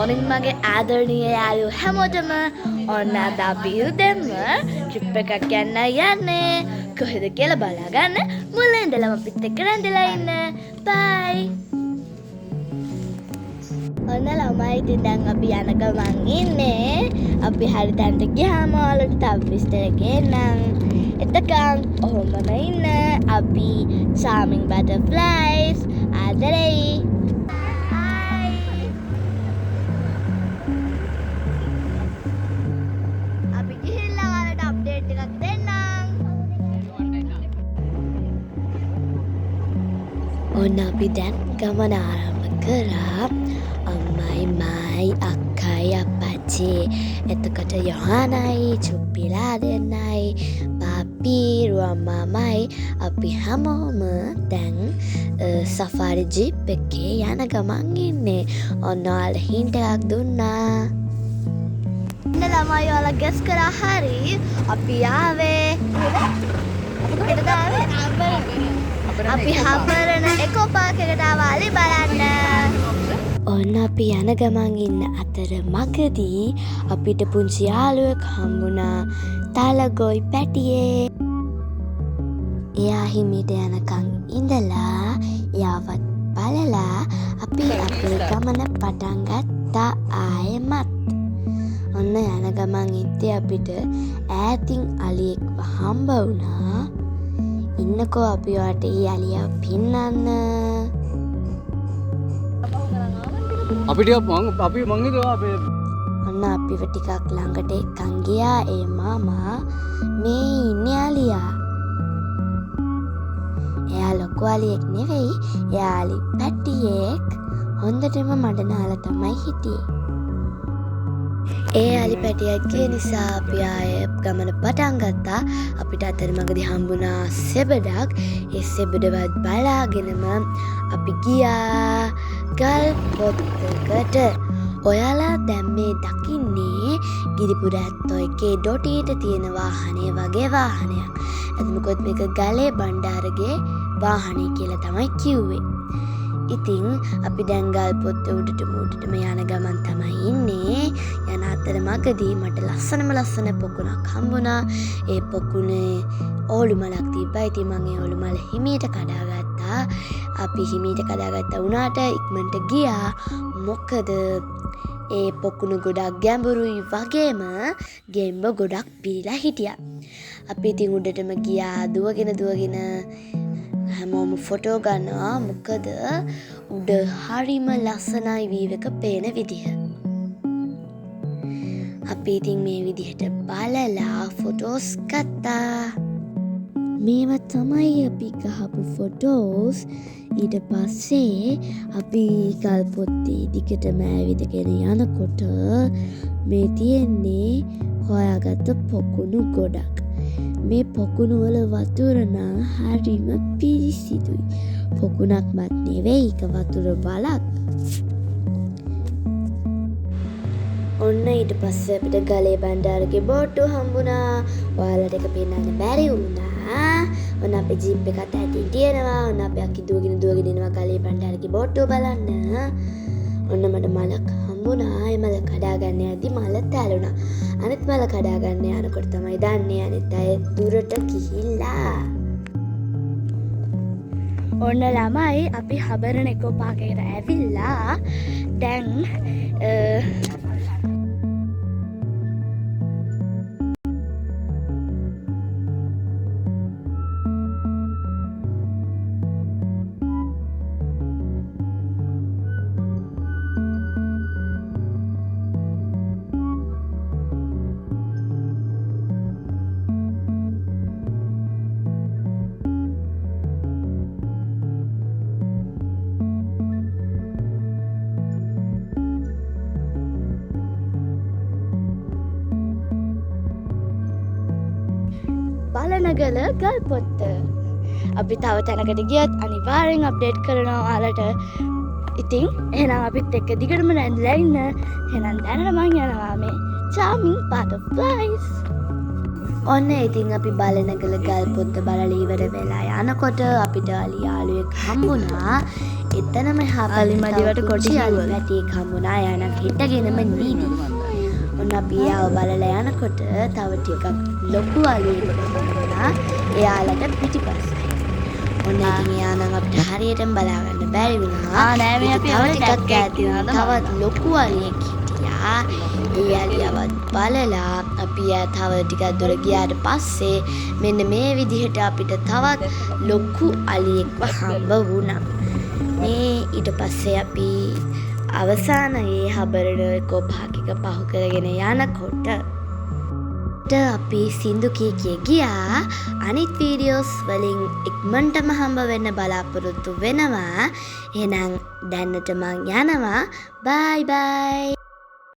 Morning මගේ ආදරණීය යාළුවෝ හැමෝටම. ඔන්න අද අපි උදෙන්ම ට්‍රිප් එකක් යන්න යන්නේ. කොහෙද කියලා බලාගන්න මුල ඉඳලම අපිත් එක්ක රැඳිලා ඉන්න. බයි. ඔන්න ළමයි, ඉතින් දැන් අපි යන ගමන් ඉන්නේ. අපි හරි තැනට ගියාම ඔයාලට තව විස්තර ගේන්නම්. එතකන් ඔහොමම ඉන්න. අපි Charming Butterflies ආදරෙයි. අපි ගිහිල්ලා ඔයාලට අප්ඩේට් එකක් දෙන්නම්. ඔන්න අපි දැන් ගමන ආරම්භ කරා. අම්මයි මයි අක්කයි අප්පච්චි, එතකොට යොහානයි චුප්පිලා දෙන්නයි පාපි රුවන් මාමයි අපි හැමෝම දැන් සෆාරි ජීප් එකේ යන ගමන් ඉන්නේ. ඔන්න ඔයාලට හින්ට් එකක් දුන්නා. ඉන්න ළමයි, ඔයාලා ගෙස් කරා හරි. අපි ආවේ අපි කොහෙටද ආවේ? අපි හබරණ එකෝ පාක් එකට ආවා අලි බලන්න. ඔන්න අපි යන ගමන් ඉන්න අතර මගදී අපිට පුංචි යාළුවෙක් හම්බුණා, තලගොයි පැටියේ. එයා හිමීට යනකම් ඉඳලා එයාවත් බලලා අපි අපේ ගමන පටන් ගත්තා ආයෙමත්. ඔන්න යන ගමන් ඉද්දි අපිට ඈතින් අලියෙක්ව හම්බ වුණා. ඉන්නකෝ අපි ඔයාට ඒ අලියාව පෙන්නන්න. අපි ටිකක් මං අපි මං හිතුවා අපේ ඔන්න අපිව ටිකක් ළඟට එක්කන් ගියා ඒ මාමා. මේ ඉන්නේ අලියා. එයා ලොකු අලියෙක් නෙවෙයි, එයා අලි පැටියෙක්. හොඳටම මඩ නාලා තමයි හිටියේ. ඒ අලි පැටියෙක් ගිය නිසා අපි ආයේ ගමන පටන් ගත්තා. අපිට අතරමඟදී හම්බුණා සෙබඩක්. ඒ සෙබඩවත් බලාගෙනම අපි ගියා ගල් පොත්තකට. ඔයාලා දැන් මේ දකින්නේ ගිරිපුර ඇත්තෝ එකේ ඩොටීට තියෙන වාහනය වගේ වාහනයක්. ඇත්ත මොකද මේක ගලේ බණ්ඩාරගේ වාහනය කියලා තමයි කිව්වේ. ඉතින් අපි දැන් ගල් පොත්ත උඩටම උඩටම යන ගමන් තමයි ඉන්නේ. යන අතර මගදී මට ලස්සනම ලස්සන පොකුණක් හම්බුණා. ඒ පොකුණේ ඕලු මලක් තිබ්බා. ඉතින් මං ඒ ඕලු මල හිමීට කඩාගත්තා. අපි හිමීට කඩාගත්තා වුණාට ඉක්මනට ගියා. මොකද ඒ පොකුණු ගොඩක් ගැඹුරුයි වගේම ගෙම්බ ගොඩක් පිරීලා හිටියා. අපි ඉතින් උඩටම ගියා දුවගෙන දුවගෙන. හැමෝම ෆොටෝ ගන්නවා. මොකද උඩ හරිම ලස්සනයි වීව් එක පේන විදිහ. අපි ඉතින් මේ විදිහට බලලා ෆොටෝස් ගත්තා. මේවා තමයි අපි ගහපු ෆොටෝස්. ඊට පස්සේ අපි ගල් පොත්තේ දිගටම ඇවිදගෙන යනකොට මේ තියෙන්නේ හොයාගත්ත පොකුණු ගොඩක්. මේ පොකුණු වල වතුර නම් හරිම පිරිසිදුයි. පොකුණක්වත් නෙවෙයි, ඒක වතුර වලක්. ඔන්න ඊට පස්සේ අපිට ගලේ බණ්ඩාරගේ බෝට්ටුව හම්බුණා. ඔයාලට ඒක පෙන්වන්න බැරි වුණා. ඔන්න අපේ ජීප් එකත් ඈතින් තියෙනවා. ඔන්න අපි අක්කි දුවගෙන දුවගෙන එනවා ගලේ බණ්ඩාරගේ බෝට්ටුව බලන්න. ඔන්න මට මලක් හම්බුණා. ඒ මල කඩා ගන්න යද්දි මල තැළුණා. අනිත් මල කඩා ගන්න යනකොට තමයි දන්නේ අනිත් අය දුරට ගිහිල්ලා. ඔන්න ළමයි, අපි හබරණ එකෝ පාක් එකට ඇවිල්ලා දැන් බලනගල ගල් පොත්ත. අපි තව තැනකට ගියත් අනිවාර්යෙන් අප්ඩේට් කරනවා ඔයාලට. ඉතින් එහෙනම් අපිත් එක්ක දිගටම රැඳිලා ඉන්න. එහෙනම් දැනට මං යනවා මේ Charming Butterflies. ඔන්න ඉතින් අපි බලනගල ගල් පොත්ත බලලා ඉවර වෙලා යනකොට අපිට අලි යාළුවෙක් හම්බුණා. එතනම එහා අලි පැත්තේ තව මඩිවට කොටි පුංචි අලි කිව්වලු. පැටියෙක් හම්බුණා. එයා නම් හිටගෙනම නිදි. ඔන්න අපි එයාව බලලා යනකොට තව ටිකක් ලොකු අලියෙක් හම්බුණා. එයාලට පිටිපස්සයි. ඔන්න ඉතින් එයා නම් අපිට හරියටම බලා ගන්න බැරි වුණා. ආ නෑ මේ ඊට අපි තව එවල ටිකක් දැක්ක ඈතින් එක්කෙනාද තවත් මන්දා. ලොකු අලියෙක් හිටියා. ඒ අලියවත් බලලා අපි තව ටිකක් දුර ගියාට පස්සේ මෙන්න මේ විදිහට අපිට තවත් ලොකු අලියෙක්ව හම්බ වුණා. මේ ඊට පස්සේ අපි අවසානයේ හබරණ ඉකෝ පාක් එක පහු කරගෙන යනකොට අපි සින්දු කිය කිය ගියා. අනිත් වීඩියෝස් වලින් ඉක්මනටම හම්බ වෙන්න බලාපොරොත්තු වෙනවා. එහෙනම් දැන්නට මං යනවා. බයි බයි.